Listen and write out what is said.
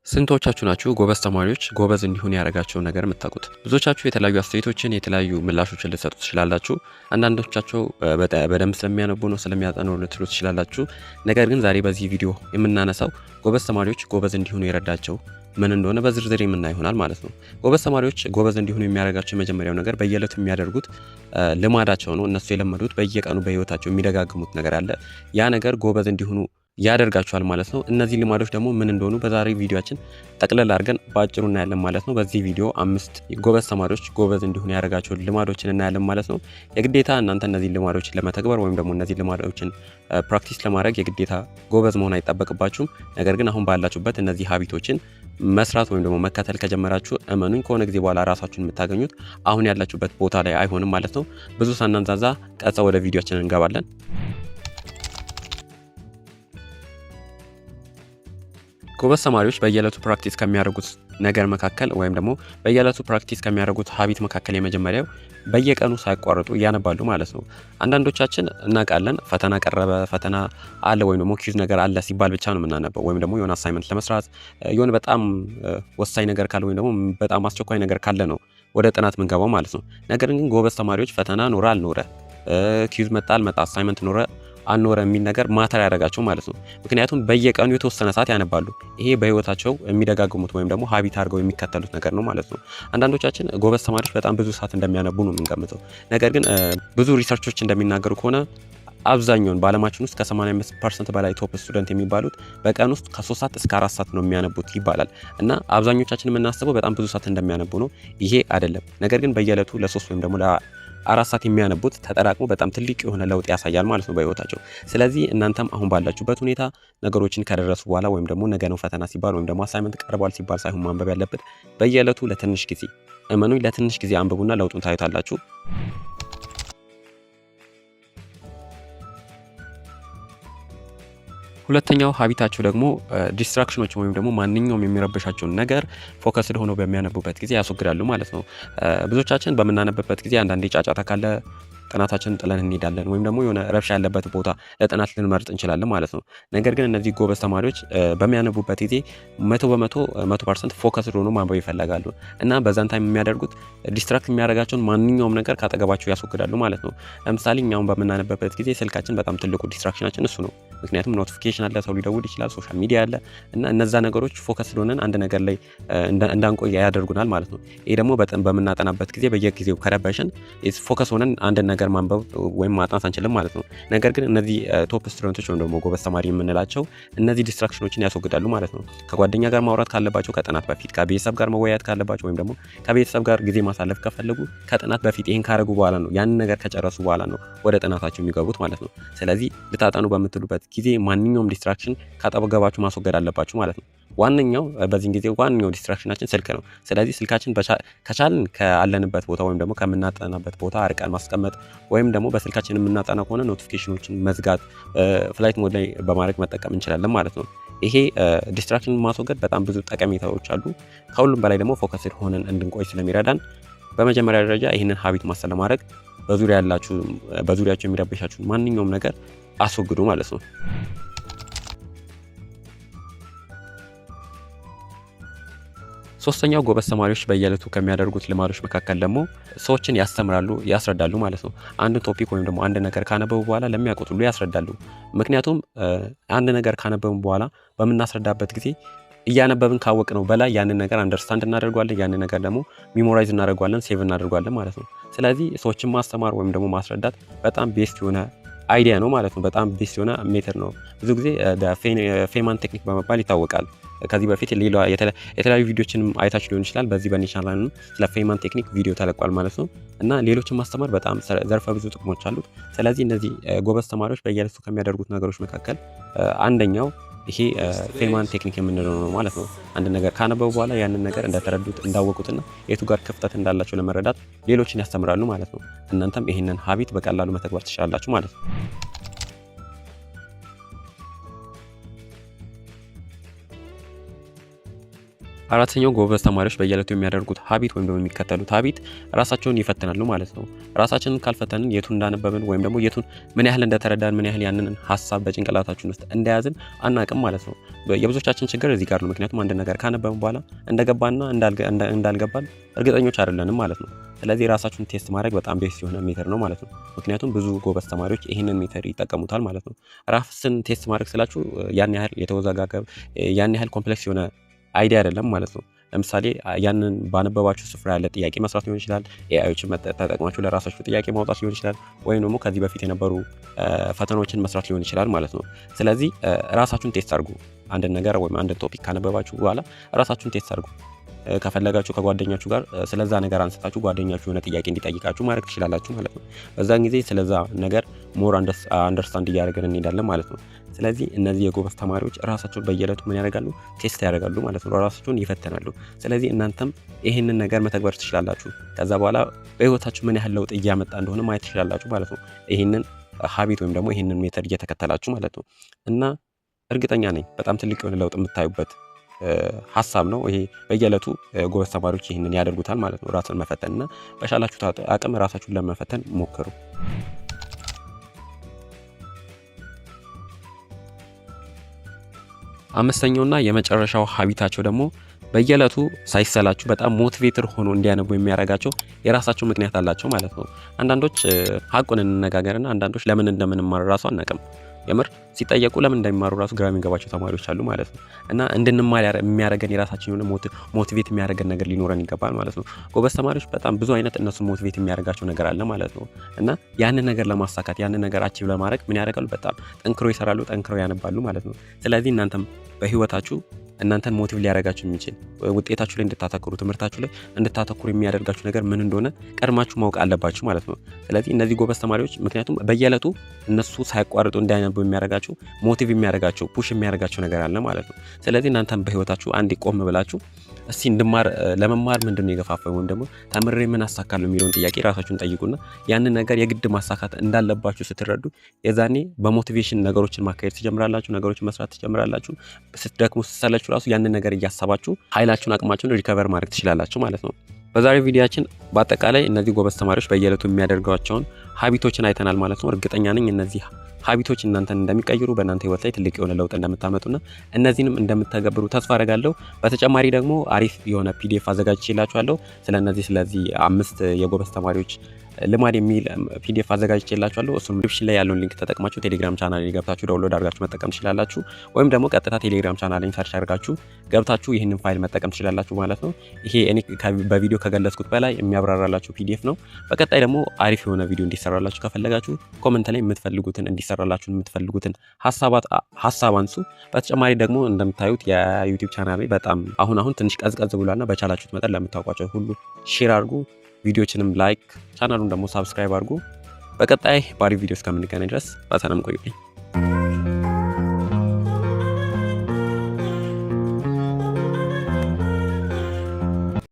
ስንቶቻችሁ ናችሁ ጎበዝ ተማሪዎች ጎበዝ እንዲሆኑ ያደረጋቸውን ነገር የምታውቁት? ብዙዎቻችሁ የተለያዩ አስተያየቶችን፣ የተለያዩ ምላሾችን ልትሰጡ ትችላላችሁ። አንዳንዶቻቸው በደንብ ስለሚያነቡ ነው፣ ስለሚያጠኑ ልትሉ ትችላላችሁ። ነገር ግን ዛሬ በዚህ ቪዲዮ የምናነሳው ጎበዝ ተማሪዎች ጎበዝ እንዲሆኑ የረዳቸው ምን እንደሆነ በዝርዝር የምናይ ይሆናል ማለት ነው። ጎበዝ ተማሪዎች ጎበዝ እንዲሆኑ የሚያደርጋቸው የመጀመሪያው ነገር በየዕለቱ የሚያደርጉት ልማዳቸው ነው። እነሱ የለመዱት፣ በየቀኑ በህይወታቸው የሚደጋግሙት ነገር አለ። ያ ነገር ጎበዝ እንዲሆኑ ያደርጋቸዋል ማለት ነው። እነዚህ ልማዶች ደግሞ ምን እንደሆኑ በዛሬ ቪዲዮአችን ጠቅለል አድርገን በአጭሩ እናያለን ማለት ነው። በዚህ ቪዲዮ አምስት ጎበዝ ተማሪዎች ጎበዝ እንዲሆኑ ያደርጋቸው ልማዶችን እናያለን ማለት ነው። የግዴታ እናንተ እነዚህ ልማዶችን ለመተግበር ወይም ደግሞ እነዚህ ልማዶችን practice ለማድረግ የግዴታ ጎበዝ መሆን አይጠበቅባችሁም። ነገር ግን አሁን ባላችሁበት እነዚህ habit ኦችን መስራት ወይም ደግሞ መከተል ከጀመራችሁ፣ እመኑኝ፣ ከሆነ ጊዜ በኋላ ራሳችሁን የምታገኙት አሁን ያላችሁበት ቦታ ላይ አይሆንም ማለት ነው። ብዙ ሳናንዛዛ ቀጥታ ወደ ቪዲዮአችን እንገባለን። ጎበዝ ተማሪዎች በየዕለቱ practice ከሚያደርጉት ነገር መካከል ወይም ደግሞ በየዕለቱ practice ከሚያደርጉት habit መካከል የመጀመሪያው በየቀኑ ሳያቋርጡ ያነባሉ ማለት ነው። አንዳንዶቻችን እናውቃለን፣ ፈተና ቀረበ፣ ፈተና አለ ወይም ደግሞ quiz ነገር አለ ሲባል ብቻ ነው የምናነበው፣ ወይም ደግሞ የሆነ assignment ለመስራት፣ የሆነ በጣም ወሳኝ ነገር ካለ ወይም ደግሞ በጣም አስቸኳይ ነገር ካለ ነው ወደ ጥናት ምንገባው ማለት ነው። ነገር ግን ጎበዝ ተማሪዎች ፈተና ኖረ አልኖረ፣ quiz መጣ አልመጣ፣ assignment ኖረ አልኖረ የሚል ነገር matter አያደርጋቸውም ማለት ነው። ምክንያቱም በየቀኑ የተወሰነ ሰዓት ያነባሉ። ይሄ በህይወታቸው የሚደጋግሙት ወይም ደግሞ habit አድርገው የሚከተሉት ነገር ነው ማለት ነው። አንዳንዶቻችን ጎበዝ ተማሪዎች በጣም ብዙ ሰዓት እንደሚያነቡ ነው የምንገምተው። ነገር ግን ብዙ research ኦች እንደሚናገሩ ከሆነ አብዛኛውን በአለማችን ውስጥ ከ85% በላይ top student የሚባሉት በቀን ውስጥ ከ3 ሰዓት እስከ 4 ሰዓት ነው የሚያነቡት ይባላል። እና አብዛኞቻችን የምናስበው በጣም ብዙ ሰዓት እንደሚያነቡ ነው። ይሄ አይደለም። ነገር ግን በየዕለቱ ለ3 ወይም ደግሞ ለ4 ሰዓት የሚያነቡት ተጠራቅሞ በጣም ትልቅ የሆነ ለውጥ ያሳያል ማለት ነው በህይወታቸው። ስለዚህ እናንተም አሁን ባላችሁበት ሁኔታ ነገሮችን ከደረሱ በኋላ ወይም ደግሞ ነገ ነው ፈተና ሲባል ወይም ደግሞ assignment ቀርቧል ሲባል ሳይሆን ማንበብ ያለበት፣ በየዕለቱ ለትንሽ ጊዜ፣ እመኑኝ፣ ለትንሽ ጊዜ አንብቡና ለውጡን ታዩታላችሁ። ሁለተኛው habit ኣቸው ደግሞ distraction ኦች ወይም ደግሞ ማንኛውም የሚረብሻቸውን ነገር focused ሆነው በሚያነቡበት ጊዜ ያስወግዳሉ ማለት ነው። ብዙዎቻችን በምናነብበት ጊዜ አንዳንዴ ጫጫታ ካለ ጥናታችንን ጥለን እንሄዳለን ወይም ደግሞ የሆነ ረብሻ ያለበት ቦታ ለጥናት ልንመርጥ እንችላለን ማለት ነው። ነገር ግን እነዚህ ጎበዝ ተማሪዎች በሚያነቡበት ጊዜ 100%፣ 100% focused ሆኖ ማንበብ ይፈልጋሉ እና በዛን time የሚያደርጉት distract የሚያደርጋቸውን ማንኛውም ነገር ካጠገባቸው ያስወግዳሉ ማለት ነው። ለምሳሌ እኛውን በምናነብበት ጊዜ ስልካችን በጣም ትልቁ distraction ኣችን እሱ ነው። ምክንያቱም notification አለ፣ ሰው ሊደውል ይችላል፣ social media አለ እና እነዛ ነገሮች focus ሆነን አንድ ነገር ላይ እንዳንቆይ ያደርጉናል ማለት ነው። ይሄ ደግሞ በጣም በምናጠናበት ጊዜ በየጊዜው ከረበሸን focus ሆነን አንድ ነገር ማንበብ ወይም ማጥናት አንችልም ማለት ነው። ነገር ግን እነዚህ top student ኦች ወይም ደግሞ ጎበዝ ተማሪ የምንላቸው እነዚህ distraction ኦችን ያስወግዳሉ ማለት ነው። ከጓደኛ ጋር ማውራት ካለባቸው ከጥናት በፊት፣ ከቤተሰብ ጋር መወያየት ካለባቸው ወይም ደግሞ ከቤተሰብ ጋር ጊዜ ማሳለፍ ከፈለጉ ከጥናት በፊት ይህን ካደረጉ በኋላ ነው፣ ያንን ነገር ከጨረሱ በኋላ ነው ወደ ጥናታቸው የሚገቡት ማለት ነው። ስለዚህ ልታጠኑ በምትሉበት ጊዜ ማንኛውም distraction ካጠገባችሁ ማስወገድ አለባችሁ ማለት ነው። ዋነኛው በዚህን ጊዜ ዋነኛው distraction ኣችን ስልክ ነው። ስለዚህ ስልካችን ከቻልን ካለንበት ቦታ ወይም ደግሞ ከምናጠናበት ቦታ አርቀን ማስቀመጥ ወይም ደግሞ በስልካችን የምናጠና ከሆነ notification ኦችን መዝጋት፣ flight mode ላይ በማድረግ መጠቀም እንችላለን ማለት ነው። ይሄ distraction ማስወገድ በጣም ብዙ ጠቀሜታዎች አሉ። ከሁሉም በላይ ደግሞ focused ሆነን እንድንቆይ ስለሚረዳን በመጀመሪያ ደረጃ ይህንን habit master ለማድረግ በዙሪያችሁ የሚረብሻችሁን ማንኛውም ነገር አስወግዱ ማለት ነው። ሶስተኛው ጎበዝ ተማሪዎች በየዕለቱ ከሚያደርጉት ልማዶች መካከል ደግሞ ሰዎችን ያስተምራሉ፣ ያስረዳሉ ማለት ነው። አንድን topic ወይም ደግሞ አንድ ነገር ካነበቡ በኋላ ለሚያውቁት ሁሉ ያስረዳሉ። ምክንያቱም አንድ ነገር ካነበቡ በኋላ በምናስረዳበት ጊዜ እያነበብን ካወቅነው በላይ ያንን ነገር understand እናደርገዋለን፣ ያንን ነገር ደግሞ memorize እናደርገዋለን፣ save እናደርገዋለን ማለት ነው። ስለዚህ ሰዎችን ማስተማር ወይም ደግሞ ማስረዳት በጣም best የሆነ idea ነው ማለት ነው። በጣም best የሆነ method ነው። ብዙ ጊዜ Feynman technique በመባል ይታወቃል። ከዚህ በፊት ሌላ የተለያዩ ቪዲዮችንም አይታችሁ ሊሆን ይችላል። በዚህ በኔ ቻናል ስለ Feynman technique ቪዲዮ ተለቋል ማለት ነው። እና ሌሎችን ማስተማር በጣም ዘርፈ ብዙ ጥቅሞች አሉት። ስለዚህ እነዚህ ጎበዝ ተማሪዎች በየዕለቱ ከሚያደርጉት ነገሮች መካከል አንደኛው ይሄ Feynman technique የምንለው ነው ማለት ነው። አንድ ነገር ካነበቡ በኋላ ያንን ነገር እንደተረዱት፣ እንዳወቁትና የቱ ጋር ክፍተት እንዳላቸው ለመረዳት ሌሎችን ያስተምራሉ ማለት ነው። እናንተም ይህንን habit በቀላሉ መተግበር ትችላላችሁ ማለት ነው። አራተኛው ጎበዝ ተማሪዎች በየዕለቱ የሚያደርጉት habit ወይም ደግሞ የሚከተሉት habit ራሳቸውን ይፈትናሉ ማለት ነው። ራሳችንን ካልፈተንን የቱን እንዳነበብን ወይም ደግሞ የቱን ምን ያህል እንደተረዳን፣ ምን ያህል ያንን ሀሳብ በጭንቅላታችን ውስጥ እንደያዝን አናቅም ማለት ነው። የብዙዎቻችን ችግር እዚህ ጋር ነው። ምክንያቱም አንድ ነገር ካነበብን በኋላ እንደገባና እንዳልገባን እርግጠኞች አይደለንም ማለት ነው። ስለዚህ ራሳችሁን test ማድረግ በጣም best የሆነ method ነው ማለት ነው። ምክንያቱም ብዙ ጎበዝ ተማሪዎች ይህንን method ይጠቀሙታል ማለት ነው። ራስን test ማድረግ ስላችሁ ያን ያህል የተወዛጋገብ፣ ያን ያህል complex የሆነ idea አይደለም ማለት ነው። ለምሳሌ ያንን ባነበባችሁ ስፍራ ያለ ጥያቄ መስራት ሊሆን ይችላል። AI ዮችን ተጠቅማችሁ ለራሳችሁ ጥያቄ ማውጣት ሊሆን ይችላል። ወይም ደግሞ ከዚህ በፊት የነበሩ ፈተናዎችን መስራት ሊሆን ይችላል ማለት ነው። ስለዚህ ራሳችሁን test አድርጉ። አንድን ነገር ወይም አንድን topic ካነበባችሁ በኋላ ራሳችሁን test አድርጉ። ከፈለጋችሁ ከጓደኛችሁ ጋር ስለዛ ነገር አንስታችሁ ጓደኛችሁ የሆነ ጥያቄ እንዲጠይቃችሁ ማድረግ ትችላላችሁ ማለት ነው። በዛን ጊዜ ስለዛ ነገር more understand እያደረግን እንሄዳለን ማለት ነው። ስለዚህ እነዚህ የጎበዝ ተማሪዎች ራሳቸውን በየዕለቱ ምን ያደርጋሉ? Test ያደርጋሉ ማለት ነው። ራሳቸውን ይፈትናሉ። ስለዚህ እናንተም ይህንን ነገር መተግበር ትችላላችሁ። ከዛ በኋላ በህይወታችሁ ምን ያህል ለውጥ እያመጣ እንደሆነ ማየት ትችላላችሁ ማለት ነው። ይህንን habit ወይም ደግሞ ይህንን method እየተከተላችሁ ማለት ነው። እና እርግጠኛ ነኝ በጣም ትልቅ የሆነ ለውጥ የምታዩበት ሀሳብ ነው። ይሄ በየዕለቱ ጎበዝ ተማሪዎች ይህንን ያደርጉታል ማለት ነው። ራስን መፈተን እና በቻላችሁት አቅም ራሳችሁን ለመፈተን ሞክሩ። አምስተኛውና የመጨረሻው habit ኣቸው ደግሞ በየዕለቱ ሳይሰላችሁ በጣም motivated ሆኖ እንዲያነቡ የሚያደርጋቸው የራሳቸው ምክንያት አላቸው ማለት ነው። አንዳንዶች፣ ሀቁን እንነጋገርና፣ አንዳንዶች ለምን እንደምንማር ራሱ አናውቅም። የምር ሲጠየቁ ለምን እንደሚማሩ ራሱ ግራ የሚገባቸው ተማሪዎች አሉ ማለት ነው። እና እንድንማር የሚያደርገን የራሳችን የሆነ motivate የሚያደርገን ነገር ሊኖረን ይገባል ማለት ነው። ጎበዝ ተማሪዎች በጣም ብዙ አይነት እነሱን motivate የሚያደርጋቸው ነገር አለ ማለት ነው። እና ያንን ነገር ለማሳካት፣ ያንን ነገር achieve ለማድረግ ምን ያደርጋሉ? በጣም ጠንክረው ይሰራሉ፣ ጠንክረው ያነባሉ ማለት ነው። ስለዚህ እናንተም በህይወታችሁ እናንተን motivate ሊያደርጋችሁ የሚችል፣ ውጤታችሁ ላይ እንድታተኩሩ፣ ትምህርታችሁ ላይ እንድታተኩሩ የሚያደርጋችሁ ነገር ምን እንደሆነ ቀድማችሁ ማወቅ አለባችሁ ማለት ነው። ስለዚህ እነዚህ ጎበዝ ተማሪዎች ምክንያቱም በየዕለቱ እነሱ ሳያቋርጡ እንዲያነቡ የሚያደርጋቸው፣ motivate የሚያደርጋቸው፣ push የሚያደርጋቸው ነገር አለ ማለት ነው። ስለዚህ እናንተም በህይወታችሁ አንዴ ቆም ብላችሁ እስቲ እንድማር፣ ለመማር ምንድን ነው የገፋፋኝ ወይም ደግሞ ተምሬ ምን አሳካለሁ የሚለውን ጥያቄ ራሳችሁን ጠይቁና ያንን ነገር የግድ ማሳካት እንዳለባችሁ ስትረዱ የዛኔ በ motivation ነገሮችን ማካሄድ ትጀምራላችሁ፣ ነገሮችን መስራት ትጀምራላችሁ። ስትደክሙ፣ ስትሰለችሁ ራሱ ያንን ነገር እያሰባችሁ ኃይላችሁን፣ አቅማችሁን recover ማድረግ ትችላላችሁ ማለት ነው። በዛሬው ቪዲዮአችን በአጠቃላይ እነዚህ ጎበዝ ተማሪዎች በየዕለቱ የሚያደርጓቸውን habit ኦችን አይተናል ማለት ነው። እርግጠኛ ነኝ እነዚህ habit ኦች እናንተን እንደሚቀይሩ፣ በእናንተ ህይወት ላይ ትልቅ የሆነ ለውጥ እንደምታመጡና እነዚህንም እንደምተገብሩ ተስፋ አደርጋለሁ። በተጨማሪ ደግሞ አሪፍ የሆነ PDF አዘጋጅቼላችኋለሁ። ስለ እነዚህ ስለዚህ አምስት የጎበዝ ተማሪዎች ልማድ የሚል PDF አዘጋጅቼላችኋለሁ። እሱን description ላይ ያለውን link ተጠቅማችሁ ቴሌግራም ቻናል ላይ ገብታችሁ download አድርጋችሁ መጠቀም ትችላላችሁ። ወይም ደግሞ ቀጥታ ቴሌግራም ቻናሌን search አድርጋችሁ ገብታችሁ ይህንን ፋይል መጠቀም ትችላላችሁ ማለት ነው። ይሄ እኔ በቪዲዮ ከገለጽኩት በላይ የሚያብራራላችሁ PDF ነው። በቀጣይ ደግሞ አሪፍ የሆነ ቪዲዮ እንዲሰራላችሁ ከፈለጋችሁ comment ላይ የምትፈልጉትን፣ እንዲሰራላችሁ የምትፈልጉትን ሀሳብ አንሱ። በተጨማሪ ደግሞ እንደምታዩት የዩቲዩብ ቻናሌ በጣም አሁን አሁን ትንሽ ቀዝቀዝ ብሏልና በቻላችሁት መጠን ለምታውቋቸው ሁሉ share አድርጉ። ቪዲዮችንም like፣ ቻናሉን ደግሞ subscribe አድርጉ። በቀጣይ ባሪፍ ቪዲዮ እስከምንገናኝ ድረስ በሰላም ቆዩልኝ።